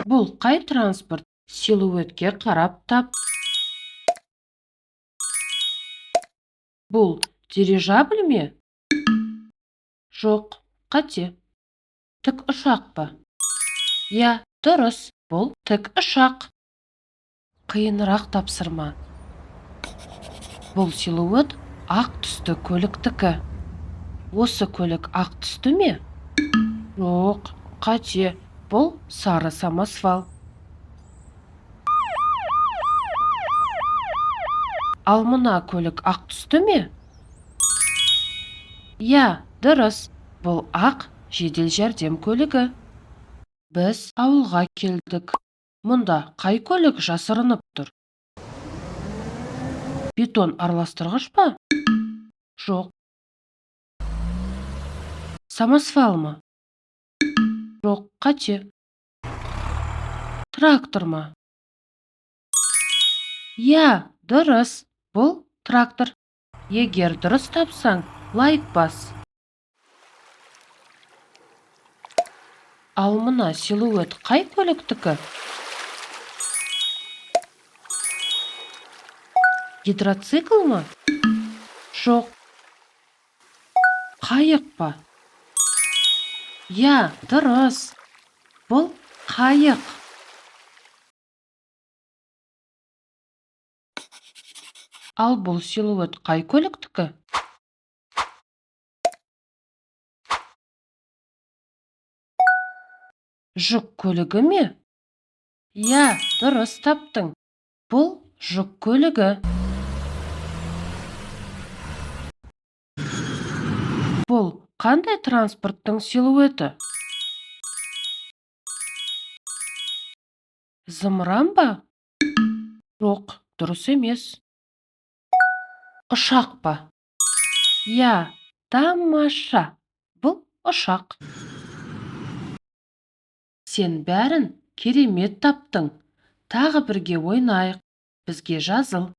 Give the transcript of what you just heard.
Бұл қай транспорт? Силуэтке қарап тап. Бұл дирижабль ме? Жоқ, қате. Тікұшақ па? Иә, дұрыс, бұл тікұшақ. Қиынырақ тапсырма. Бұл силуэт ақ түсті көліктікі. Осы көлік ақ түсті ме? Жоқ, қате. Бұл сары самосвал. Ал мына көлік ақ түсті ме? Иә, дұрыс. Бұл ақ жедел жәрдем көлігі. Біз ауылға келдік. Мұнда қай көлік жасырынып тұр? Бетон араластырғыш па? Жоқ. Самосвал ма? Жоқ, қате. Трактор ма? Иә, дұрыс. Бұл трактор. Егер дұрыс тапсаң, лайк бас. Ал мына силуэт қай көліктікі? Гидроцикл ма? Жоқ. Қайық па? Иә, дұрыс. Бұл қайық. Ал бұл силуэт қай көліктікі? Жүк көлігі ме? Иә, дұрыс таптың. Бұл жүк көлігі. Бұл қандай транспорттың силуэті? Зымыран ба? Жоқ, дұрыс емес. Ұшақ па? Иә, тамаша. Бұл ұшақ. Сен бәрін керемет таптың. Тағы бірге ойнайық. Бізге жазыл.